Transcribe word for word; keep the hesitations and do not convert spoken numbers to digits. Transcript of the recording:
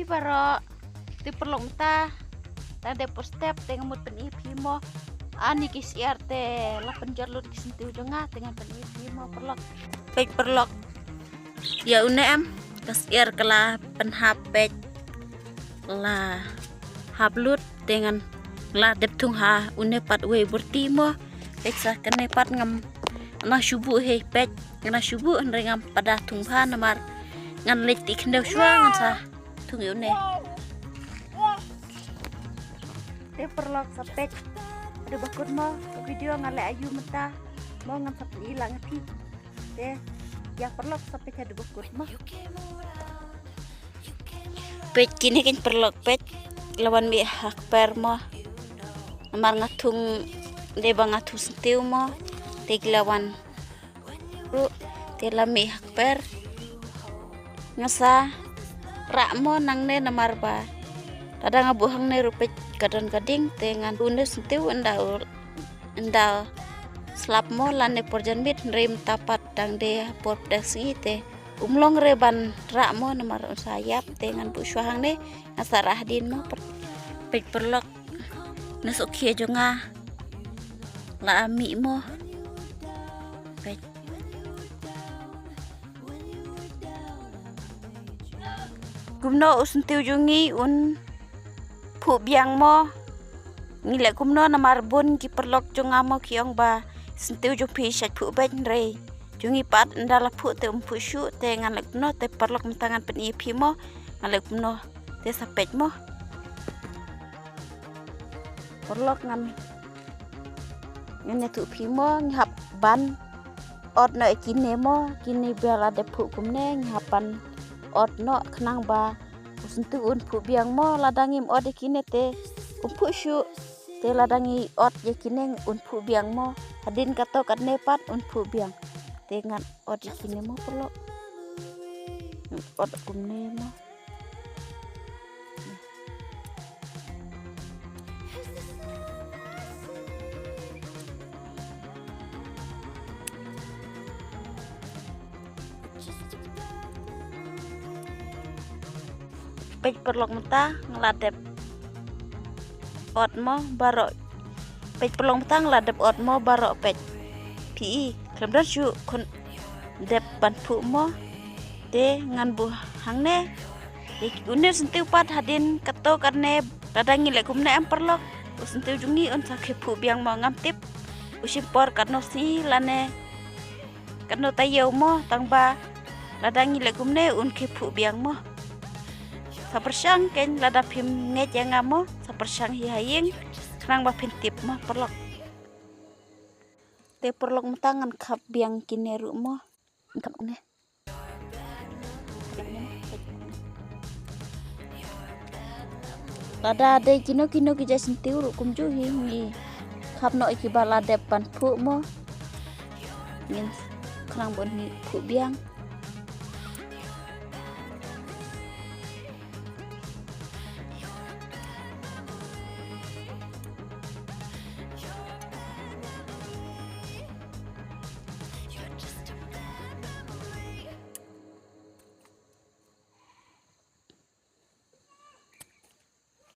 Baroh, te paralok mynta, tang dep por step te nga mut pyni phi mo. Ani ki syiar te la pynjot lut ki syntiew jong nga te ngan pyni phi mo paralok. Peit paralok. Ïa une em, ka syiar ka la pynhap peit. La hap lut te ngan la dep thung ha une pat uwei bor ti mo. Peit sa kane pat ngam, nga shu buh hi peit, nga shu buh hynrei ngam pat da thung bha namar ngan leit ti khyndew shuwa ngan sa thung ïa une. Te paralok sa peit. Haduh ba kut mo ka video nga leh aïu mynta mo ngam sa pyni lang ïa phi. Te ïa paralok sa peit haduh ba kut mo. Peit kine kein paralok peit. La wan mih ha kper mo. Namar nga thung, dei ba nga thung syntiew mo. Te ki la wan ruh, te la mih ha kper. Nga sa rah mo nangne namar ba lada nga buh hangne ruh peit ka don ka ding te ngan une syntiew ynda u, ynda slap mo lane por janmiet hynrei mynta pat dang dei ha por pdeng sngi te um long re ban rah mo namar un sa ïap te ngan buh shuwa hangne. Nga sa rah hadien mo. Peit paralok. Na sohkhia jong nga la mih mo. Peit. Kumno u syntiew jong ngi un phuh biang mo. Ngi leh kumno namar bun ki paralok jong nga mo ki ong ba syntiew jong phi shait phuh beit hynrei jong ngi pat ynda la phuh te um phuh shuh te ngan leh kumno te paralok mynta ngan pyni phi mo. Ngan leh kumno te sa peit mo. Paralok ngan, ngan ïathuh phi mo ngi hap ban ot noh ïa kine mo, kine ba la dep phuh kumne ngi hap ban ot noh khnang ba u syntiew un phuh biang mo, lada ngim ot ïa kine te um phuh shuh. Te lada ngi ot ïa kine un phuh biang mo. Hadien kato katne pat un phuh biang. Te ngan ot ïa kine mo paralok. Ngan ot kumne mo. Peit paralok mynta nga la dep ot mo baroh. Peit paralok mynta nga la dep ot mo baroh peit. Phi i khlem don shuh khun dep ban phuh mo. Te ngan buh hangne. Te une u syntiew pat hadien kato katne lada ngi leh kumne em paralok. U syntiew jong ngi un sa khie phuh biang mo ngam tip. U shim por katno sngi lane katno taïew mo tang ba lada ngi leh kumne un khie phuh biang mo. Sa pyrshang kein lada phim ngeit ïa nga mo, sa pyrshang hi ha ïing khnang ba phin tip mo paralok. Te paralok mynta ngan khap biang kine ruh mo. Ngan khap ne. Lada dei kino kino ki jait syntiew ruh kumjuh hi ngi khap noh ïa kiba la dep ban phuh mo. Ngin khnang ban phuh biang.